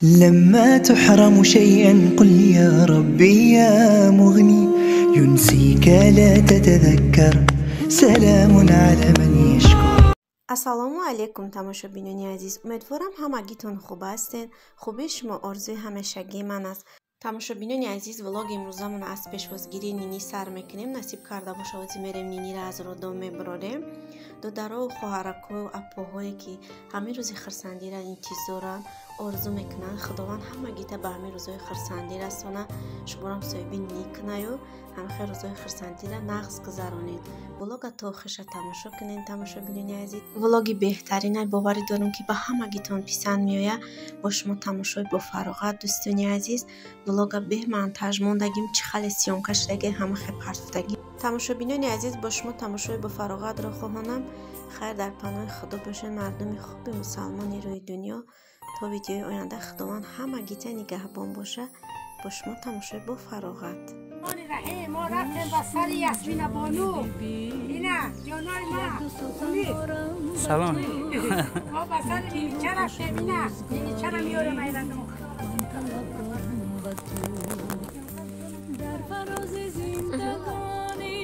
لما تحرم شيئا قل يا ربي يا مغني ينسيك لا تتذكر سلام على من يشكر. Ассалому алайкум, тамошобинони азиз. Умедворам, ҳамагитон хуб ҳастед. Хубии шумо орзуи ҳамешагии ман аст. Тамошобинони азиз, влоги имрӯзамон аз пешвозгирии Нинӣ сар мекунем. Насиб карда боша, ҳозир мерем, Ниниро аз роддом мебарорем. Додару хоҳаракҳою апоҳое, ки ҳамин рӯзи хурсандиро интизоранд, орзу мекунанд, Худованд ҳамагита ба ҳамин рӯзҳои хурсандӣ расона, шуморам соҳиби нинӣ кунаю ҳамихел рӯзҳои хурсандиро нағз гузаронед. Влога то охирша тамошо кунед, тамошобинони азиз. Влоги беҳтарина, боварӣ дорам, ки ба ҳамагитон писанд меояд. Бо шумо тамошои бофароғат, дӯстони азиз. Влога бемонтаж мондагим, чӣ хеле съёмка шудаги, ҳама хел партуфтагӣ. Тамошобинони азиз, бо шумо тамошои бофароғатро хоҳонам. Хайр, дар паноҳи Худо бошед, мардуми хуби мусалмони рӯи дунё. То видеои оянда Худованд ҳамагита нигаҳбон боша. Бо шумо тамошои бофароғат. Мо рафтем ба сари Ясмина бону. Ина ҷонои ма. Салом. Мо ба сари Нинича рафтем. Ина Ниничара меорем айрандум. Дар фарози зиндагонӣ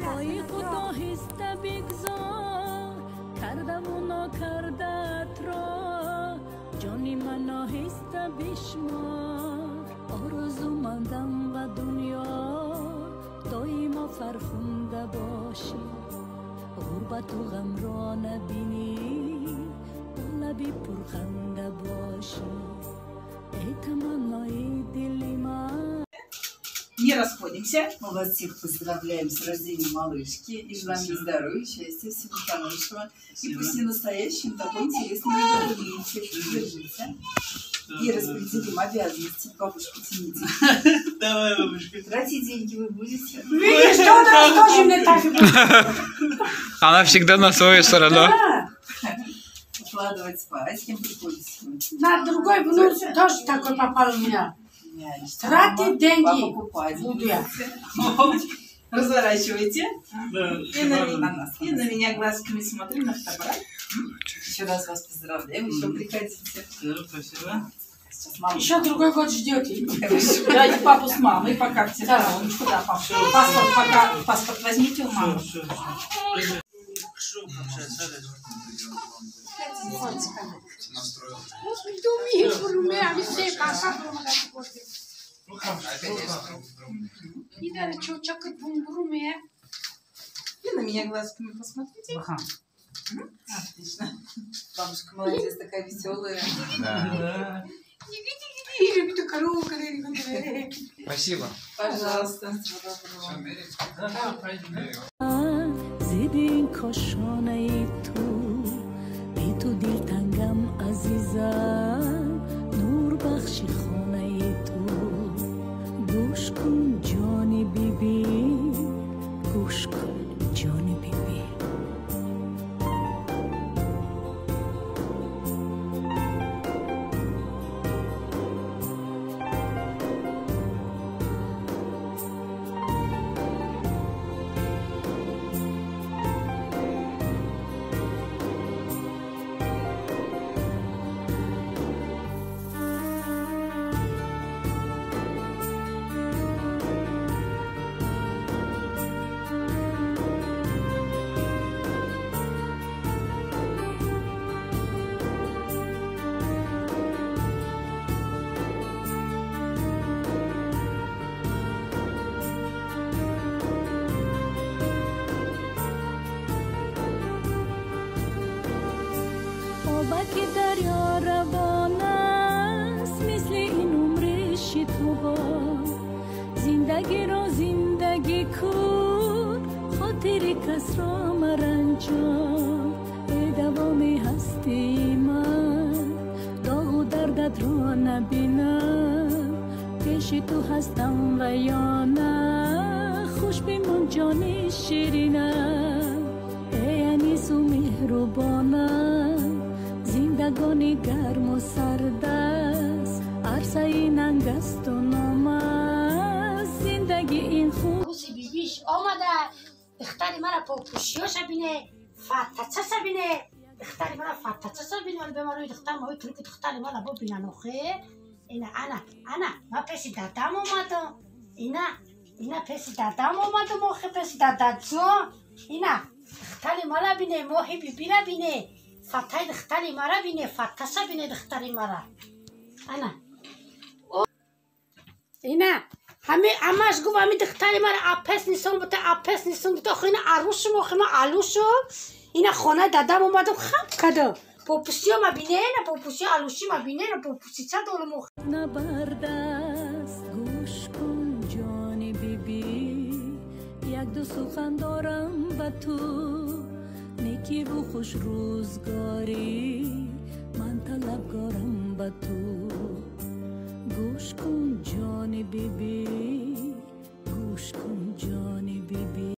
пои худ оҳиста бигзор, кардаву нокардаатро ҷони ман оҳиста бишмор. Орзумандам ба дунё доимо фархунда бошӣ, ғурбату ғамро набинӣ, бо лаби пурханда бошӣ. Эй таманнои дили ман. Не расходимся. Мы вас всех поздравляем с рождением малышки и желаем ей здоровья, счастья, всего хорошего. И пусть не настоящим, такой интересный ребенок. Держите. И распределим обязанности. Бабушка, тяните. Давай, бабушка. Тратить деньги вы будете. Видишь, что тоже мне так. Она всегда на своей стороне. Да. Укладывать спать, с кем приходите. На другой внук тоже такой попал у меня. Тратить деньги буду я. Разворачивайте. И на меня глазками смотри, на фотоаппарат. Еще раз вас поздравляем, еще приходите. Спасибо. Еще другой год ждете. Дайте папу с мамой пока в стороночку. Да, папу. Паспорт пока, паспорт возьмите у мамы. И на меня глазками посмотрите. Отлично. Бабушка молодец, такая веселая. Да. Спасибо. Пожалуйста. Зеби кошонаи ту, бе ту дилтангам азизам, нурбахши хонаи ту. Гӯш кун, ҷони биби, гӯш кун, ҷони биби. Обаки дарё равон аст, мисли ин умри шитобон. Зиндагиро зиндагӣ кун, хотири касро маранҷон. Э давоми ҳастии ман, доғу дардатро набинам. Пеши ту ҳастам ва ё на, хуш бимон, ҷони ширинам. Эй анису меҳрубонам, зиндагони гарму сард аст, арсаи нанг асту ном аст. Зиндагӣ ин хуб. Бибиш омада, духтари мара попӯшиёша бине, фатачаша бине. Духтари мара фаттачаша бин, вали бемарои духтар мои турки духтари мара бубинан охе. Ина ана ана ма пеши дадам омадам. Ина ина пеши дадам омадам охе, пеши дадаҷон. Ина духтари мара бине, моҳи бибира бине. Фатаи духтари мара бине, фатташа бине духтари мара. Ана. Ина ҳами амаш гуфт ҳами духтари мара апес нисон бута, апес нисон бута. Охи ина арӯшум, охи ма алӯшум. Ина хонаи дадам омадам, хаб кардам. Попусиё ма бине, ина попусиё алӯши ма бине, ина попусича дорам охи. Набардаст, гӯш кун ҷони бибӣ, як-ду сухан дорам ба ту, некиву хуш рӯзгорӣ ман талабгорам ба ту. Гӯш кун ҷони бибӣ, гӯш кун ҷон.